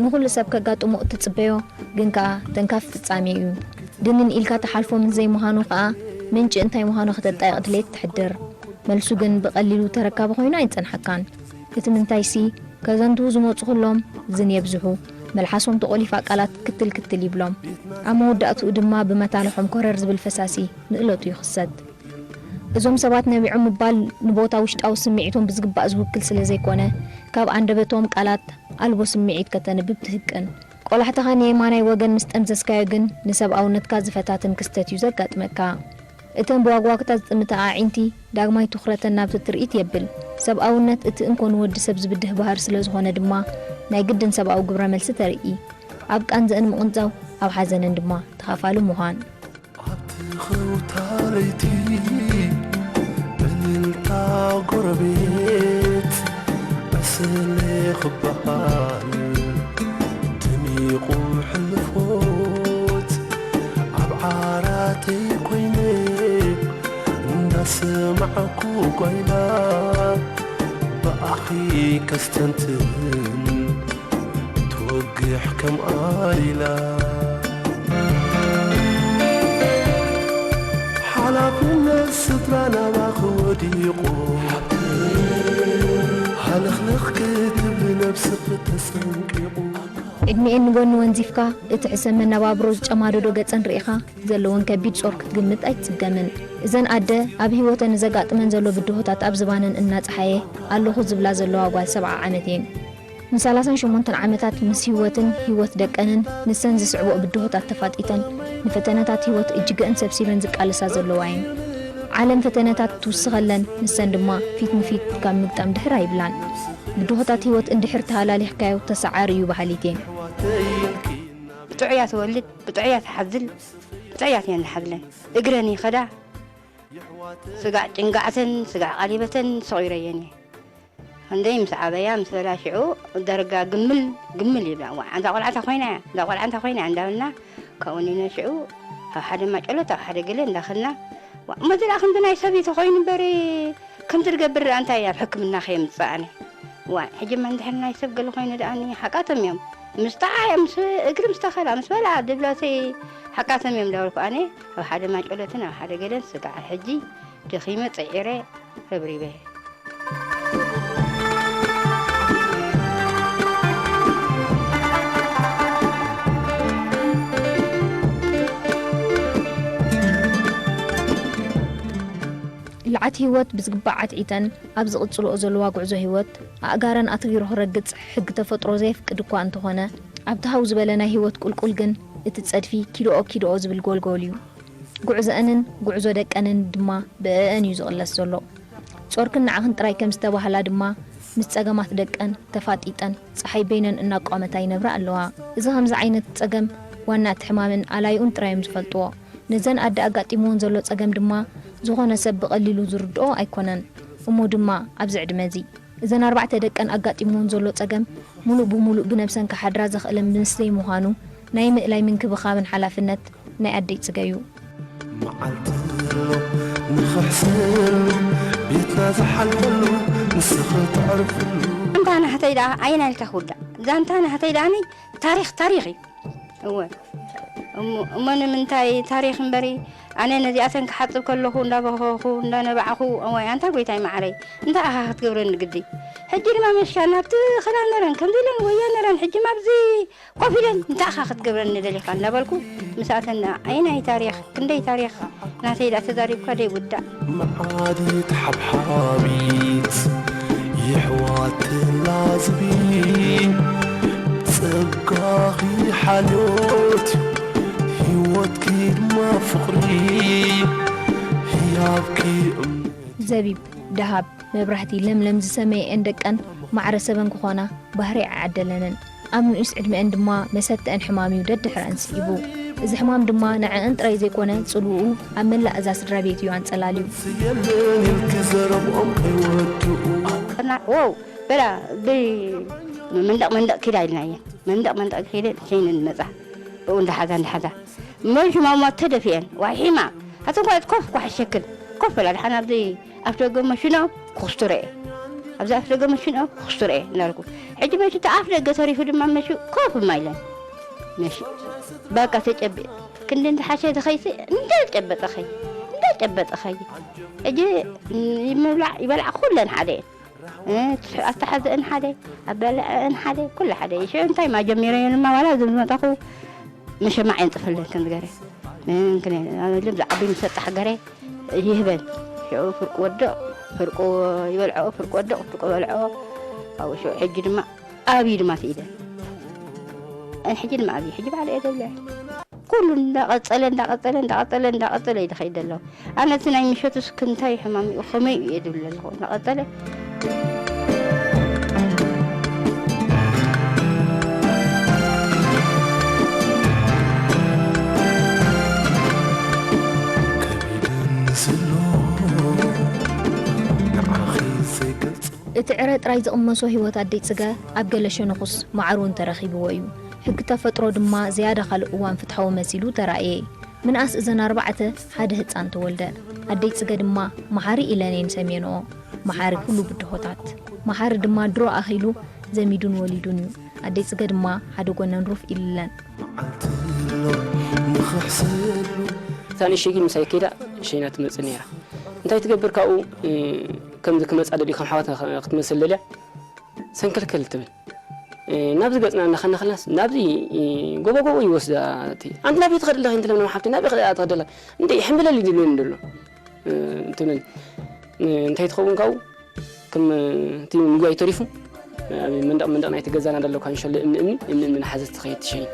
ንኹሉ ሰብ ከጋጥሞ እትጽበዮ ግን ከኣ ተንካፊ ፍጻሜ እዩ። ድንን ኢልካ ትሓልፎ ምስ ዘይምዃኑ ከኣ ምንጪ እንታይ ምዃኑ ከተጣይቕ ድሌት ተሕድር። መልሱ ግን ብቐሊሉ ተረካቢ ኮይኑ ኣይጸንሓካን። እቲ ምንታይሲ ከዘንትዉ ዝመጹ ኩሎም ዝን የብዝሑ፣ መልሓሶም ተቖሊፋ ቃላት ክትል ክትል ይብሎም። ኣብ መወዳእትኡ ድማ ብመታልሖም ኮረር ዝብል ፈሳሲ ንእለቱ ይኽሰት። እዞም ሰባት ነቢዖም ምባል ንቦታ ውሽጣዊ ስምዒቶም ብዝግባእ ዝውክል ስለ ዘይኮነ፣ ካብ ኣንደበቶም ቃላት ኣልቦ ስምዒት ከተንብብ ትህቅን። ቆላሕታኻ ንየማናይ ወገን ምስ ጠምዘዝካዮ ግን ንሰብኣውነትካ ዝፈታትን ክስተት እዩ ዘጋጥመካ። እተን ብዋግዋግታ ዝጥምታ ኣዒንቲ ዳግማይ ትኹረተን ናብቲ ትርኢት የብል። ሰብኣውነት እቲ እንኮ ንወዲ ሰብ ዝብድህ ባህሪ ስለ ዝኾነ ድማ ናይ ግድን ሰብኣዊ ግብረ መልሲ ተርኢ። ኣብ ቃንዘአን ምቕንጻው፣ ኣብ ሓዘነን ድማ ተኻፋሊ ምዃን። ኣብቲ ኸውታ ለይቲ እልልታ ጎረቤት ዕስለ ክበሃል ደሚቑ ሕልፎት ኣብ ዓራተይ ኮይነ እንዳሰማዕኩ ጓይላ ብኣኺ ከስተንትን ትወግሕ ከም ኣሊላ። ሓላፍነት ስድራ ናባኺ ወዲቑ ሃለኽለኽ ክትብሊ ነብስኺ ተሰንቂቑ። ዕድሚኤን ንጎኒ ወንዚፍካ እቲ ሕሰም መነባብሮ ዝጨማደዶ ገጸን ርኢኻ ዘለወን ከቢድ ጾር ክትግምት ኣይትጽገምን። እዘን ኣደ ኣብ ህይወተን ንዘጋጥመን ዘሎ ብድሆታት ኣብ ዝባነን እናጸሓየ ኣለኹ ዝብላ ዘለዋ ጓል ሰብዓ ዓመት እየን። ንሰላሳን ሸሞንተን ዓመታት ምስ ህይወትን ህይወት ደቀንን ንሰን ዝስዕብኦ ብድሆታት ተፋጢጠን፣ ንፈተነታት ህይወት እጅገአን ሰብሲበን ዝቃለሳ ዘለዋ እየን። ዓለም ፈተነታት ትውስኸለን፣ ንሰን ድማ ፊት ንፊት ካብ ምግጣም ድሕር ኣይብላን። ብድሆታት ህይወት እንድሕር ተሃላሊኽካዮ ተሰዓሪ እዩ በሃሊት እየን። ብጥዑያ ትወልድ፣ ብጥዑያ ትሓዝል፣ ብጥዑያት እየን ዝሓዝለን። እግረን ይኸዳ፣ ስጋዕ ጭንጋዕተን፣ ስጋዕ ቃሊበተን ሰቒረየን እየ። ክንደይ ምስ ዓበያ፣ ምስ በላ ሽዑ፣ ዳርጋ ግምል፣ ግምል ይብላ። ዋ፣ ኣንታ ቆልዓ እንታ ኮይና እያ፣ እንዳ ቆልዓ እንታ ኮይና እያ እንዳበልና፣ ካብኡ ኒነ ሽዑ፣ ኣብ ሓደ ማጨሎት፣ ኣብ ሓደ ገለ እንዳኸድና፣ ዋ፣ እሞ እዚ ደኣ ክንዲ ናይ ሰብ እዩ ተኾይኑ እምበሪ፣ ከምዚ ዝገብር ደኣ እንታይ ኣብ ሕክምና ከየምጽእ ኣነ? ዋይ፣ ሕጂማ እንድሕር ናይ ሰብ ገለ ኮይነ ደኣኒ ሓቃቶም እዮም። ምስ ጠዓየ፣ ምስ እግሪ ምስ ተኸላ፣ ምስ በልዓ ድብለተይ ሓቃቶም እዮም እንዳበልኩ ኣነ ኣብ ሓደ ማጨሎትን ኣብ ሓደ ገለን ስጋዕ ሕጂ ደኺመ ጽዒረ ረብሪበ። ልዓት ህይወት ብዝግባእ ዓትዒተን ኣብ ዝቕጽልኦ ዘለዋ ጉዕዞ ህይወት፣ ኣእጋረን ኣትሪሩ ክረግጽ ሕጊ ተፈጥሮ ዘየፍቅድ እኳ እንተኾነ፣ ኣብቲ ሃው ዝበለ ናይ ህይወት ቁልቁል ግን እቲ ጸድፊ ኪድኦ ኪድኦ ዝብል ጎልጎል እዩ። ጉዕዘአንን ጉዕዞ ደቀንን ድማ ብእአን እዩ ዝቕለስ ዘሎ። ጾርክን ንዓኽን ጥራይ ከም ዝተባህላ ድማ፣ ምስ ጸገማት ደቀን ተፋጢጠን፣ ጸሓይ በይነን እናቋመታ ይነብራ ኣለዋ። እዚ ከምዚ ዓይነት ጸገም ዋና እቲ ሕማምን ኣላይኡን ጥራይ እዮም ዝፈልጥዎ። ነዘን ኣደ ኣጋጢምወን ዘሎ ጸገም ድማ፣ ዝኾነ ሰብ ብቐሊሉ ዝርድኦ ኣይኮነን። እሞ ድማ ኣብዚ ዕድመ እዚ፣ እዘን ኣርባዕተ ደቀን ኣጋጢምወን ዘሎ ጸገም፣ ሙሉእ ብሙሉእ ብነብሰን ክሓድራ ዘኽእለን ምስ ዘይምዃኑ፣ ናይ ምእላይ ምንክብኻብን ሓላፍነት ናይ ኣደ ይጽገ እዩ። መዓልቲ ኣሎ ንኽሕሰብ፣ ቤትና ዝሓልፈሉ፣ ንስኺ ተዕርፍሉ። ዛንታ ናህተይ ደኣ ኣየናይ ኢልካ ክውዳእ? ዛንታ ናህተይ ደኣኒ ታሪኽ፣ ታሪኽ እዩ። እወ። እሞ፣ እሞ ንምንታይ ታሪኽ እምበሪ፣ ኣነ ነዚኣተን ክሓጽብ ከለኹ እንዳበኸኹ፣ እንዳነባዕኹ፣ እዋይ ኣንታ ጎይታይ መዓረይ፣ እንታይ ኢኻ ክትገብረኒ ግዲ? ሕጂ ድማ መሽካ ናብቲ ክዳን ነረን ከምዚ ኢለን ወያ ነረን፣ ሕጂ ማብዚ ኮፍ ኢለን እንታይ ኢኻ ክትገብረኒ ደሊኻ እንዳበልኩ፣ ምስኣተን ኣየናይ ታሪኽ፣ ክንደይ ታሪኽ ናተይ ደኣ ተዛሪብካ ደይውዳእ። መዓዲት ሓብሓቢት የሕዋት ተላዝቢ፣ ጸጋኺ ሓልዮት ህይወትኪ ድማ ፍቕሪ፣ ህያብኪ እምነት። ዘቢብ፣ ደሃብ፣ መብራህቲ፣ ለምለም ዝሰመየኤን ደቀን ማዕረ ሰበን ክኾና ባህሪ ኣይዓደለንን። ኣብ ንኡስ ዕድመአን ድማ መሰተአን ሕማም እዩ ደድሕረአን ስዒቡ። እዚ ሕማም ድማ ንዐአን ጥራይ ዘይኮነ፣ ጽልውኡ ኣብ መላእ እዛ ስድራ ቤት እዩ ኣንጸላልዩ። የለን ኢልኪ ዘረብኦም ከይወድኡ። እና፣ ዎው፣ በላ፣ ብ-፣ መንደቕ መንደቕ ኪዳ ኢልናየን። መንደቕ መንደቕ ኪደን ሸይነን መጻ። ብኡ እንዳሓዛ፣ እንዳሓዛ። መልሹ ማማ ተደፊአን። ዋይ ሒማ፣ ኣቲ እንኳ ኮፍ ኳሕ ሸክል። ኮፍ በላ፣ ደሓን ኣብዚ ኣፍ ደገ መሽኖ ክኹስቱረ እየ። ኣብዚ ኣፍ ደገ መሽንኦ ክስቱር እየ እናልኩ፣ ሕጂ መሽ እቲ ኣፍ ደገ ተሪፉ ድማ መሽ ኮፍ ማይለን መሽ በቃ ተጨቢ ክንዲ እንተሓሸ ተኸይሲ እንዳጨበጠኸይ እንዳጨበጠኸይ ሕጂ ይብላዕ ይበልዓ ኩለን ሓደ እየን። ኣተሓዘአን ሓደ ኣበልዐአን ሓደ ኩሉ ሓደ ሽዑ እንታይ ማጀሚረየን ድማ ዋላ ዝመጣኹ መሸማዕ የንጥፈለን ከም ዝገረ ዝዓቢ ምሰጣሕ ገረ ይህበን። ሽዑ ፍርቂ ወድቕ ፍርቁ ይበልዖ ፍርቂ ወድቕ ፍርቁ በልዖ። ካብኡ ሽዑ ሕጂ ድማ ኣብዩ ድማ ስኢደ ሕጂ ድማ ኣብዩ ሕጂ ባዕለ እየ ዘብልዐ። ኩሉ እንዳቐጸለ እንዳቐጸለ እንዳቐጸለ እንዳቐጸለ እዩ ዝኸይድ ዘሎ። ኣነ እቲ ናይ ምሸቱስ ክንታይ ሕማም እዩ ከመይ እዩ እየ ዝብል ዘለኹ እንዳቐጸለ። እቲ ዕረ ጥራይ ዝቕመሶ ህይወት ኣደይ ጽገ ኣብ ገለ ሸነኹስ ማዕርኡ እንተረኺብዎ እዩ። ሕጊ ተፈጥሮ ድማ ዝያዳ ካልእ እዋን ፍትሓዊ መሲሉ ተራእየ። ምንኣስ እዘን ኣርባዕተ ሓደ ህጻን ተወልደ። ኣደይ ጽገ ድማ መሓሪ ኢለን እየን ሰምየንኦ። መሓሪ ኩሉ ብድሆታት። መሓሪ ድማ ድሮ ኣኺሉ ዘሚዱን ወሊዱን እዩ። ኣደይ ጽገ ድማ ሓደ ጎነን ሩፍ ኢልለን። እታ ንእሽተይ ግን ምሳይ ከይዳ ሸይና ትመጽእ ነይራ። እንታይ ትገብር ካብኡ ከምዚ ክመጻ ደልዩ ከም ሓዋት ክትመስል ደልያ ሰንከልከል ትብል። ናብዚ ገጽና እናኸና ከለናስ ናብዚ ጎቦ ጎቦ ይወስዳ እቲ ኣንቲ ናበይ ትኸዲ ኣለኺ እንትለምና ሓብቲ ናበይ ክኣ ትኸዲ ኣላ እንዴ ሕምብለል ይድልኒ ደሎ ትብለኒ እንታይ ትኸውን ካብኡ ከም እቲ ምጓይ ተሪፉ ኣብ መንደቕ መንደቕ ናይቲ ገዛና ደሎ ኳንሸሎ እምኒ እምኒ እምኒ እምኒ እናሓዘት ትኸይድ ትሸይን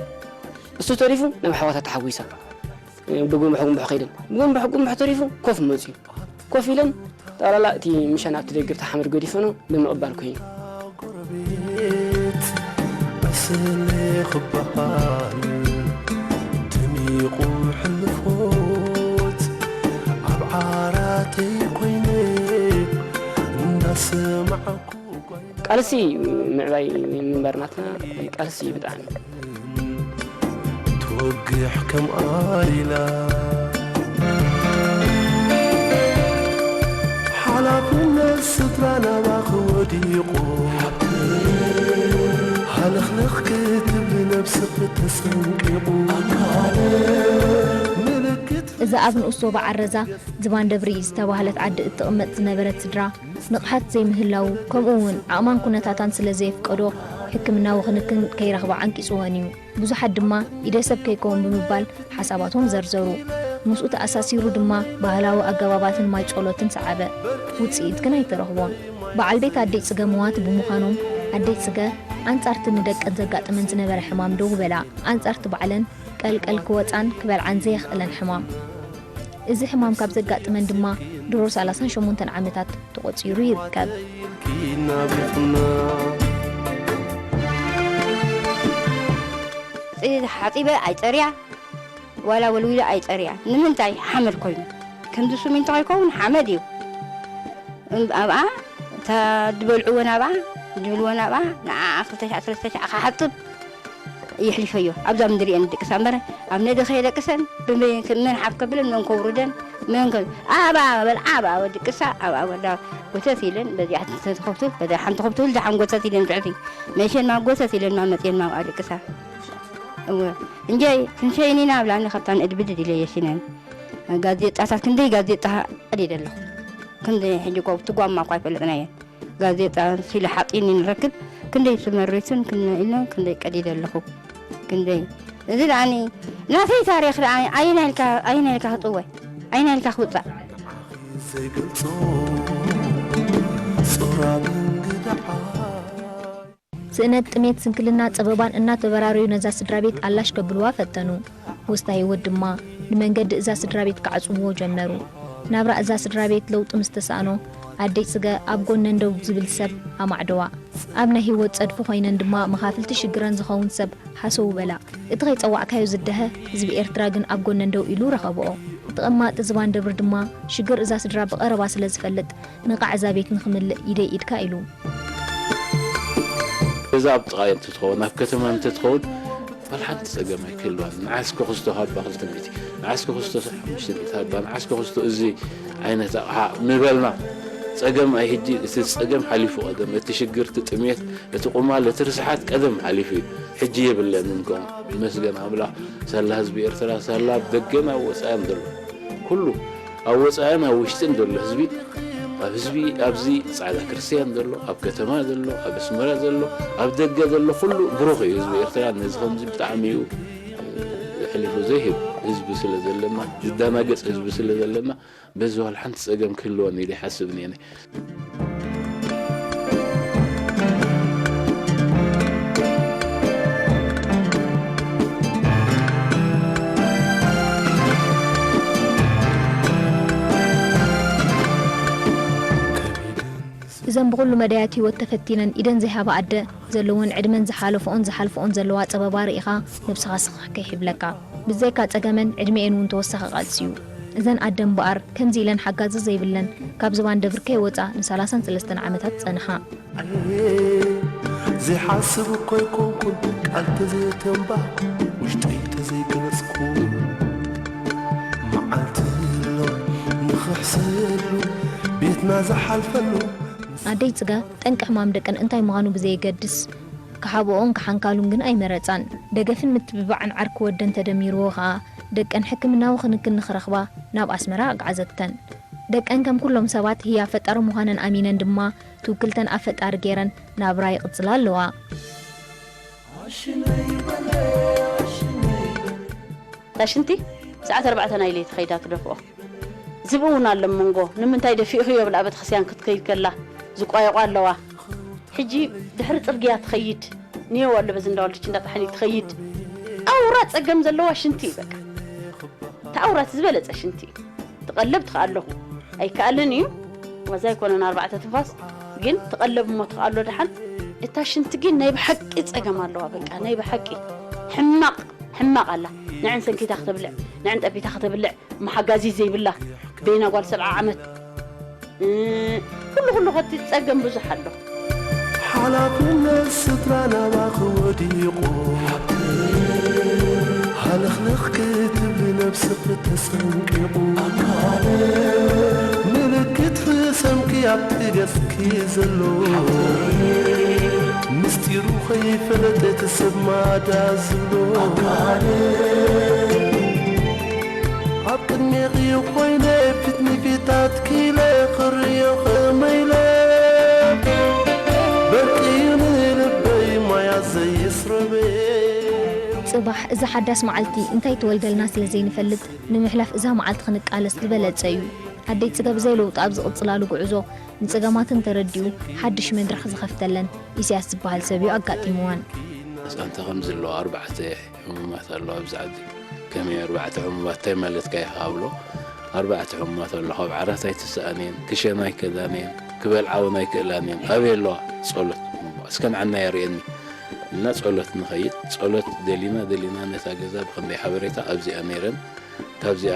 እሱ ተሪፉ ናብ ኣሕዋታ ተሓጒሳ ብጉምብሕ ጉምብሕ ከይደን ጉምብሕ ጉምብሕ ተሪፉ ኮፍ መፅዩ ኮፍ ኢለን ጠቕላላ እቲ ምሸና ኣብቲ ደገ ብቲ ሓመድ ገዲፈኖ ብምቕባል ኮይኑ ጎረቤት ዕስለ ክበሃል ደሚቑ ሕልፎት ኣብ ዓራተይ ኮይነ እንዳሰማዕኩ ጓይላ ቃልሲ ምዕባይ ምንባር ናትና ቃልሲ እዩ ብጣዕሚ ትወግሕ ከም ኣሊላ ሓላፍነት ስድራ ናባኺ ወዲቑ ሃለኽለኽ ክትብሊ ነብስኺ ተሰንቂቑ ምልክት እዛ ኣብ ንኡስ ዞባ ዓረዛ ዝባን ደብሪ ዝተባህለት ዓዲ እትቕመጥ ዝነበረት ስድራ ንቕሓት ዘይምህላዉ ከምኡ እውን ዓቕማን ኩነታታን ስለ ዘየፍቀዶ ሕክምናዊ ክንክን ከይረኽባ ዓንቂፅወን እዩ። ብዙሓት ድማ ኢደ ሰብ ከይከውን ብምባል ሓሳባቶም ዘርዘሩ። ምስኡ ተኣሳሲሩ ድማ ባህላዊ ኣገባባትን ማይ ጸሎትን ሰዓበ። ውጽኢት ግን ኣይተረኽቦን። በዓል ቤት ኣደይ ጽገ መዋቲ ብምዃኖም ኣደይ ጽገ ኣንጻርቲ ንደቀን ዘጋጥመን ዝነበረ ሕማም ደው በላ። ኣንጻርቲ ባዕለን ቀልቀል ክወጻን ክበልዓን ዘየኽእለን ሕማም። እዚ ሕማም ካብ ዘጋጥመን ድማ ድሮ ሰላሳን ሸሞንተን ዓመታት ተቖጺሩ ይርከብ። ሓፂበ ኣይፀርያ ዋላ ወልዊለ ኣይፀርያ ንምንታይ ሓመድ ኮይኑ ከምዚ ስሚንቶ ከይከውን ሓመድ እዩ ኣብኣ እታ ዝበልዕወን ኣብኣ ዝብልወን ኣብኣ ንዓ ክልተ ሻዕ ሰለስተ ሻዕ ክሓፅብ የሕሊፈዮ ኣብዛ ምድሪአን ድቅሳ እምበር ኣብ ነደ ከየደቅሰን ብመን ሓፍ ከብለን መን ከውርደን መን ከ ኣብኣ በልዓ ኣብኣ ወድቅሳ ኣብኣ ወዳ ጎተት ኢለን በዚኣ ተኸብቱ በዚኣ ሓንቲ ከብቱ ልዳ ሓንጎተት ኢለን ብዕቲ መሸን ማጎተት ኢለን ማመፅየን ማብኣ ድቅሳ እወ እንጀይ ክንሸይን ኢና ብላኒ ካብታ ንእድብድድ ኢለ የሽነን ጋዜጣታት ክንደይ ጋዜጣ ቀዲደ ኣለኹ ክንደይ ሕጂ ኮ ትጓማ እኳ ኣይፈለጥናየን ጋዜጣ ሲለ ሓፂን ንረክብ ክንደይ ስመሪትን ኢልና ክንደይ ቀዲደ ኣለኹ ክንደይ እዚ ደኣኒ ናተይ ታሪክ ደኣ ኣየናይ ኢልካ ኣየናይ ኢልካ ክፅወ ኣየናይ ኢልካ ክውፃእ ዘይገልጾ ጾራብን ግዳዓ ስእነት ጥሜት ስንክልና ጸበባን እናተበራረዩ ነዛ ስድራ ቤት ኣላሽ ከብልዋ ፈተኑ። ወስታ ህይወት ድማ ንመንገዲ እዛ ስድራ ቤት ክዓጽውዎ ጀመሩ። ናብራ እዛ ስድራ ቤት ለውጢ ምስ ተሳእኖ ኣደይ ጽገ ኣብ ጎነን ደው ዝብል ሰብ ኣማዕደዋ። ኣብ ናይ ህይወት ጸድፊ ኮይነን ድማ መኻፍልቲ ሽግረን ዝኸውን ሰብ ሃሰው በላ። እቲ ከይጸዋዕካዮ ዝደሀ ህዝቢ ኤርትራ ግን ኣብ ጎነን ደው ኢሉ ረኸብኦ። ተቐማጢ ዝባን ደብሪ ድማ ሽግር እዛ ስድራ ብቐረባ ስለ ዝፈልጥ ንቓዕ እዛ ቤት ንኽምልእ ኢደይ ኢድካ ኢሉ። ገዛ ኣብ ጥቓ እንትትኸውን ኣብ ከተማ እንትትኸውን ባል ሓንቲ ጸገም ኣይክህልዋን። ንዓስከ ክስቶ ሃባ ክልተ ሚእቲ ንዓስከ ክስቶ ሓሙሽተ ሚእቲ ሃባ ንዓስከ ክስቶ እዚ ዓይነት ኣቕሓ ምበልና ጸገም ኣይ ሕጂ እቲ ጸገም ሓሊፉ ቀደም፣ እቲ ሽግር፣ እቲ ጥሜት፣ እቲ ቁማል፣ እቲ ርስሓት ቀደም ሓሊፉ እዩ። ሕጂ የብለንን ከምኡ። ይመስገን ኣምላኽ፣ ሳላ ህዝቢ ኤርትራ፣ ሳላ ኣብ ደገን ኣብ ወጻእን ዘሎ ኩሉ፣ ኣብ ወጻእን ኣብ ውሽጥን ዘሎ ህዝቢ፣ ኣብ ህዝቢ፣ ኣብዚ ጻዕዳ ክርስትያን ዘሎ፣ ኣብ ከተማ ዘሎ፣ ኣብ ኣስመራ ዘሎ፣ ኣብ ደገ ዘሎ ኩሉ ብሩኽ እዩ ህዝቢ ኤርትራ። ነዚ ከምዚ ብጣዕሚ እዩ ኣሕሊፉ ዘይህብ ህዝቢ ስለ ዘለና፣ ዝደናገጽ ህዝቢ ስለ ዘለና፣ በዚ ዋላ ሓንቲ ጸገም ክህልወኒ ኢለ ይሓስብ ነይረ። እዘን ብኹሉ መዳያት ህይወት ተፈቲነን ኢደን ዘይሃባ ኣደ ዘለወን ዕድመን ዝሓለፍኦን ዝሓልፍኦን ዘለዋ ጸበባ ርኢኻ ነብስኻ ስኽሕ ከይሕብለካ። ብዘይካ ጸገመን ዕድመኤን እውን ተወሳኺ ቃልሲ እዩ። እዘን ኣደ እምበኣር ከምዚ ኢለን ሓጋዚ ዘይብለን ካብ ዝባን ደብር ከይወጻ ንሰላሳን ሰለስተን ዓመታት ጸንሓ። ኣየ ዘይሓስብ እኮ ኣይኮንኩን ቃል ተዘይተንባህኩ ውሽጠይ ተዘይገለጽኩ መዓልቲ ኣሎ ንኽሕሰሉ ቤትና ዝሓልፈሉ ኣደይ ጽገ ጠንቂ ሕማም ደቀን እንታይ ምዃኑ ብዘየገድስ ክሓብኦን ክሓንካሉን ግን ኣይመረጻን። ደገፍን ምትብባዕን ዓርኪ ወደን ተደሚርዎ ከኣ ደቀን ሕክምናዊ ክንክን ንኽረኽባ ናብ ኣስመራ ኣግዓዘተን። ደቀን ከም ኩሎም ሰባት ህያብ ፈጣሪ ምዃነን ኣሚነን ድማ ትውክልተን ኣብ ፈጣሪ ገይረን ናብራ ይቕጽላ ኣለዋ። እታ ሽንቲ ሰዓት ኣርባዕተ ናይ ለይቲ ከይዳ ትደፍኦ። ዝብኢ እውን ኣሎ መንጎ ንምንታይ ደፊእኽዮ ብላ ቤተክርስትያን ክትከይድ ከላ ዝቋየቋ ኣለዋ። ሕጂ ድሕሪ ጽርግያ ትኸይድ ኔው ኣሎ በዚ እንዳወልደች እንዳጣሕኒ ትኸይድ። ኣውራ ጸገም ዘለዋ ሽንቲ እዩ በቃ። እቲ ኣውራ እቲ ዝበለጸ ሽንቲ እዩ። ትቐለብ ትኽኣሎ ኣይከኣልን እዩ። ዋዛ ኣይኮነን ኣርባዕተ ትንፋስ ግን ትቐለብ እሞ ትኽኣሎ ደሓን። እታ ሽንቲ ግን ናይ ብሓቂ ጸገም ኣለዋ በቃ ናይ ብሓቂ ሕማቕ ሕማቕ ኣላ። ንዕን ሰንኪታ ክተብልዕ ንዕን ጠቢታ ክተብልዕ መሓጋዚ ዘይብላ በይና ጓል ሰብዓ ዓመት ኩሉ ኩሉ ከቲ ጸገም ብዙሕ ኣሎ። ሓላፍነት ስድራ ናባኺ ወዲቑ ሃለኽለኽ ክትብሊ ነብስኺ ተሰንቂቑ ምልክት ሕሰምኪ ኣብቲ ገጽኪ ዘሎ ምስጢሩ ከይፈለጠ እቲ ሰብ ማዳ ዝብሎ ኣብ ቅድሜኺ ኮይነ ፊት ንፊት ኣትኪለ ክርእዮ ከመይለ በርቅዩ ንልበይ ማያ ዘየስረበ ጽባሕ እዛ ሓዳስ መዓልቲ እንታይ ትወልደልና ስለ ዘይንፈልጥ ንምሕላፍ እዛ መዓልቲ ክንቃለስ ዝበለጸ እዩ። ኣደይ ጽገ ብዘይ ለውጢ ኣብ ዝቕጽላሉ ጉዕዞ ንጸገማተን ተረዲኡ ሓድሽ መድረኽ ዝኸፍተለን ኢሳያስ ዝበሃል ሰብ እዩ ኣጋጢምወን። ኣንታ ከምዚ ኣለዋ ኣርባዕተ ሕሙማት ኣለዋ ኣብዚ ዓዲ። ከመይ ኣርባዕተ ሕሙማት እንታይ ማለትካ ኢኻ ኣብሎ። ኣርባዕተ ሕሙማት ኣሎ ካብ ዓራት ኣይትስኣን እየን ክሸና ኣይክእላን እየን ክበልዓ እውን ኣይክእላን እየን ኣበይ ኣለዋ ጸሎት እስከ ንዓና የርእየኒ እና ጸሎት ንኸይድ ጸሎት ደሊና ደሊና ነታ ገዛ ብኸንደይ ሓበሬታ ኣብዚኣ ነይረን ካብዚኣ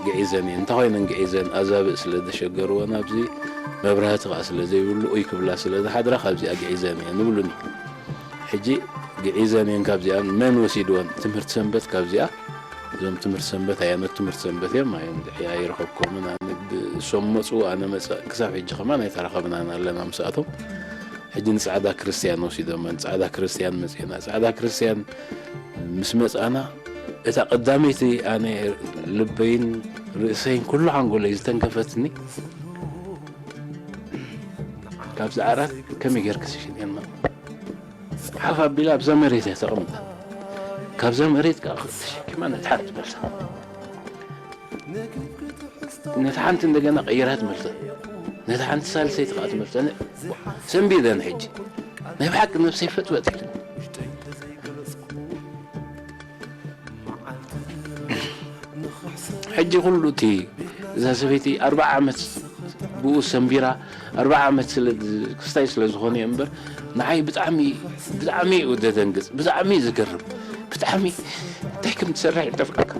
ግዒዘን እየን እንተ ኮይነን ግዒዘን ኣዛብእ ስለ ዘሸገርወን ኣብዚ መብራህቲ ከዓ ስለ ዘይብሉ ኡይ ክብላ ስለ ዝሓድራ ካብዚኣ ግዒዘን እየን ይብሉኒ ሕጂ ግዒዘን እየን ካብዚኣን መን ወሲድወን ትምህርቲ ሰንበት ካብዚኣ እዞም ትምህርቲ ሰንበት ኣያነት ትምህርቲ ሰንበት እዮም ኣይረኸብኮምን እሶም መፁ ኣነ መፀ ክሳብ ሕጂ ከማን ኣይተራኸብናን ኣለና ምስኣቶም ሕጂ ንፃዕዳ ክርስትያን ወሲዶመን ፃዕዳ ክርስትያን መፅና ፃዕዳ ክርስትያን ምስ መፃና እታ ቀዳመይቲ ኣነ ልበይን ርእሰይን ኩሉ ሓንጎለይ ዝተንከፈትኒ ካብዚ ዓራት ከመይ ጌርክስ ሽንኤን መ ሓፍ ኣቢላ ኣብዛ መሬት እያ ተቐምጣ ካብዛ መሬት ከዓ ተሸኪማ ነቲ ሓንቲ መልሳ ነቲ ሓንቲ እንደገና ቀይራ ትመልሳ ነቲ ሓንቲ ሳልሰይቲ ከዓ ትመልሳ ሰንቢደን ሕጂ ናይ ብሓቂ ነብሰይ ፈትወት ኢለን ሕጂ ኩሉ እቲ እዛ ሰበይቲ ኣርባዓ ዓመት ብኡ ሰንቢራ ኣርባዓ ዓመት ስለ ክስታይ ስለ ዝኾነ እየ እምበር ንዓይ ብጣዕሚ ብጣዕሚ እዩ ደደንግፅ ብጣዕሚ እዩ ዝገርም ብጣዕሚ እንታይ ከም ትሰርሕ ይጠፍኣካ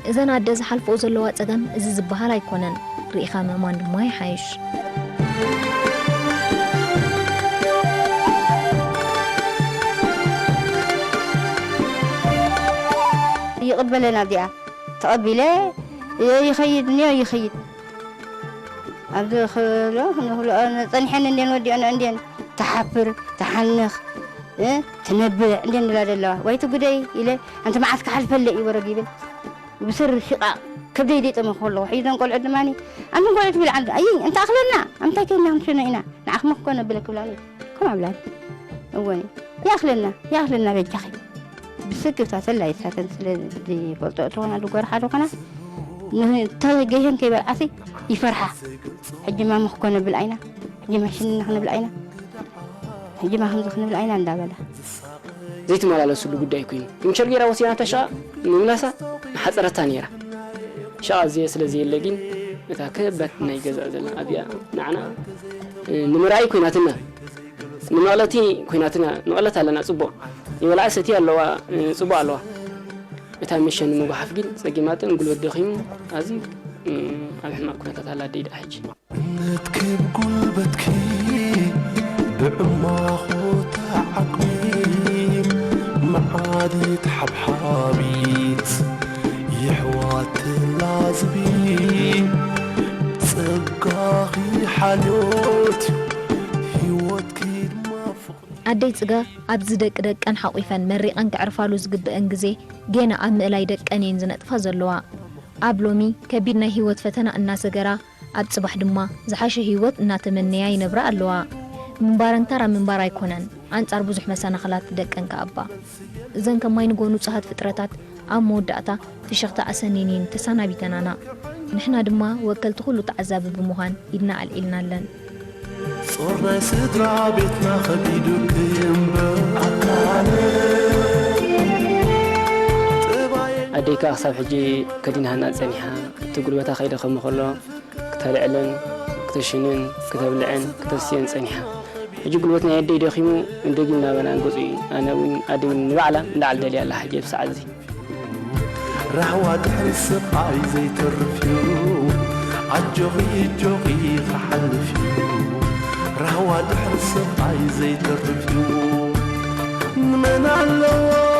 እዘን ኣደ ዝሓልፍኦ ዘለዋ ጸገም እዚ ዝበሃል ኣይኮነን። ርኢኻ ምእማን ድማ ይሓይሽ። ይቕበለና እዚኣ ተቐቢለ ይኸይድ፣ እኒኦ ይኸይድ። ኣብዚ ክብሎ ንኽብሎ ጸኒሐን እንድየን ወዲኦን እንድየን ትሓፍር፣ ትሓንኽ፣ እ፣ ትነብዕ እንድየን ዝብላ ዘለዋ። ወይ ትጉደይ ኢለ፣ ኣንቲ መዓስ ክሓልፈለይ እዩ ወረግ ይብል። ብስር ሽቓቕ ከብደይ ደይጠመኹ ከለኹ፣ ሕጂ እዘን ቆልዑት ድማኒ፣ ኣንትን ቆልዑት ብልዓን፣ ኣይ፣ እንተ ኣኽለና፣ ኣምታይ ከይና ክንሸኖ ኢና፣ ንዓኽማ ክኮነ ብለ ክብላኒ፣ ከምኣ ብላኒ። እወ፣ ይኣኽለና፣ ይኣኽለና በጃኺ። ብስክፍታ ተላይ ሳተን ስለ ዝፈልጦ እትኾና፣ ዝጎርሓ ዝኾና፣ ንተገይሀን ከይበልዓሲ ይፈርሓ። ሕጂ ማሚ ክኮነ ብልዓይና፣ ሕጂ ማሽንና ክንብልዓይና፣ ሕጂ ማ ከምዚ ክንብልዓይና እንዳበላ። ዘይተመላለሱሉ ጉዳይ ኮይኑ፣ ዊንቸር ገይራ ወሲዳናታ ሸቓ ምምላሳ ምሓጸረታ ነይራ። ሸቓ ዘየ ስለ ዘየለ ግን፣ እታ ከበድ ናይ ገዛ ዘለና ኣብያ ንዓና፣ እ፣ ንምርኣይ ኮይናትና፣ ንመቕለቲ ኮይናትና፣ ንቕለት ኣለና ጽቡቕ። ይበልዓ ሰትያ ኣለዋ፣ እ፣ ጽቡቕ ኣለዋ። እታ መሸኒ ምጉሓፍ ግን ጸጊማተን፣ ጉልበት ደኺሙ፣ ኣዝዩ፣ እ፣ ኣብ ሕማቕ ኩነታት ኣላ ኣደይ ደኣ ሕጂ። ነትክብ ጉልበትኪ ብዕማኾታ ዓቕሚ፣ መዓዲት ሓብሓቢት የሕዋት ተላዝቢ። ጸጋኺ ሓልዮት ህይወትኪ ድማ ፍቕሪ። ኣደይ ጽጋ ኣብዚ ደቂ ደቀን ሓቑፈን መሪቐን ከዕርፋሉ ዝግብአን ግዜ ጌና ኣብ ምእላይ ደቀን እየን ዝነጥፋ ዘለዋ። ኣብ ሎሚ ከቢድ ናይ ህይወት ፈተና እናሰገራ፣ ኣብ ጽባሕ ድማ ዝሓሸ ህይወት እናተመነያ ይነብራ ኣለዋ። ምንባረን ተራ ምንባር ኣይኮነን፣ ኣንጻር ብዙሕ መሰናኽላት ደቀን ከኣባ። እዘን ከማይ ንጎ ንጹሃት ፍጥረታት ኣብ መወዳእታ ፍሽኽታ ኣሰኒን እየን ተሰናቢተናና። ንሕና ድማ ወከልቲ ኩሉ ተዓዛቢ ብምዃን ኢድና ኣልዒልናለን። ጾር ናይ ስድራ ቤትና ከቢዱ ክእምበር ኣካለ። ኣደይ ከኣ ክሳብ ሕጂ ከዲንሃና ጸኒሓ፣ እቲ ጉልበታ ከይደኸመ ከሎ ክተልዕልን፣ ክተሽንን፣ ክተብልዕን፣ ክተስትየን ጸኒሓ። ሕጂ ጉልበት ናይ ኣደይ ደኺሙ፣ ደጊም ናባና ገጹ እዩ። ኣነ እውን ኣደይ እውን ንባዕላ እንዳዓል ደልያ ኣላ ሕጂ ኣብዚ ሰዓት እዚ። ራህዋ ድሕሪ ስቓይ ዘይተርፍ እዩ፣ ኣጆኺ እጆኺ ክሓልፍ እዩ። ራህዋ ድሕሪ ስቓይ ዘይተርፍ እዩ፣ ንመን ኣለዎ